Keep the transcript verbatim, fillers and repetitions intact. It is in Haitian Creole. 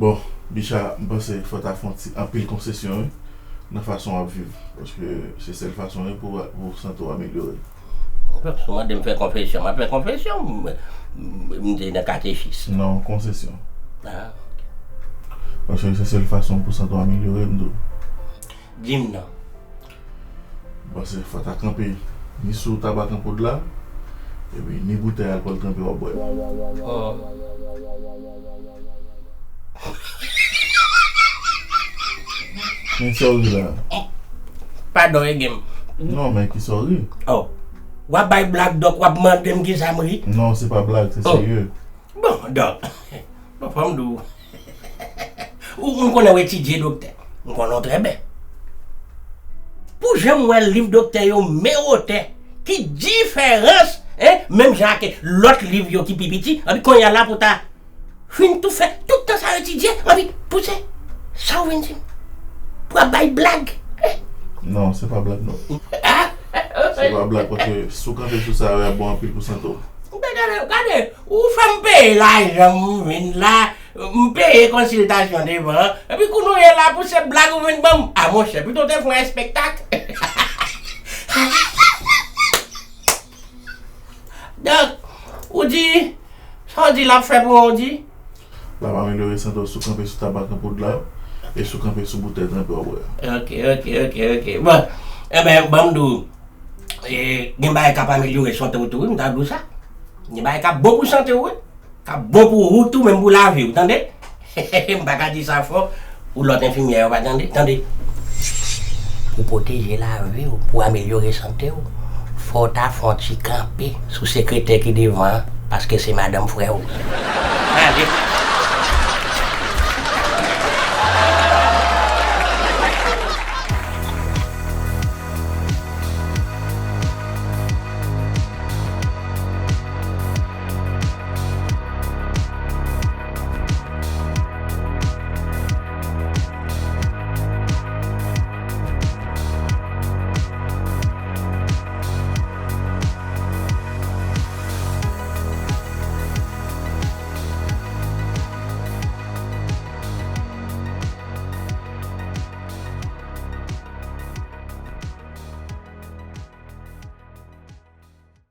Bon, Bicha, m panse fò w ta fè yon ti anpil konsesyon, wi, nan fason w ap viv. Paske se sèl fason, wi, pou, pou sante w amelyore. Si w mande m fè konfesyon, m ap fè konfesyon. M, m, m te nan katechis. Non, konsesyon. Ah, ok. Paske se sèl fason pou sante w amelyore, m di w. Di m non. M panse fò w ta kanpe ni sou tabak an poud la, epi ni boutèy alkòl tranpe w ap bwè. Oh. Men sa w ri la. Padon, Egem. Non, men ki sa w ri? Oh. W ap bay blag, dòk w ap mande m ki sa m ri? Non, se pa blag, se Oh. Serye. Bon, dòk. Bon, fò m di w. Ou, m konnen w etidye, doktè. M konnen w trè byen. Pou jan m wè liv doktè yo men wotè, ki diferans, hein, menm jan ak lòt liv yo ki pi piti, anpi kounye a la pou ta fin tou fè tout tan sa w etidye, anpi pou se sa w vin di m. Pou ap bay blag. Non, se pa blag, non. Se pa blag, paske si w kanpe sou sa, y ap bon anpil pou sante w. Gade, gade, ou fè m peye lajan m vin la, m peye konsiltasyon devan, epi kounye a la pou se blag ou vin ban m. A monchè, pito w te fè yon espektak. Donk, ou di, sa w di l ap fè pou mwen, ou di? L ap amelyore sante w si w kanpe sou tabak an poud la, e si w kanpe sou boutèy tranpe w ap bwè a. Ok, ok, ok, ok. Bon, enben, ban m di w, e, gen bagay k ap amelyore sante w tou, wi, m ta di w sa. Gen bagay k ap bon pou sante w, wi. K ap bon pou ou tou, menm pou lavi w, tande? M pa ka di sa fò, pou lòt enfimyè yo pa tande, tande. Pou pwoteje lavi w, pou amelyore sante w, fò w ta fè yon ti kanpe sou sekretè ki devan an, paske se madanm frè w. Gade.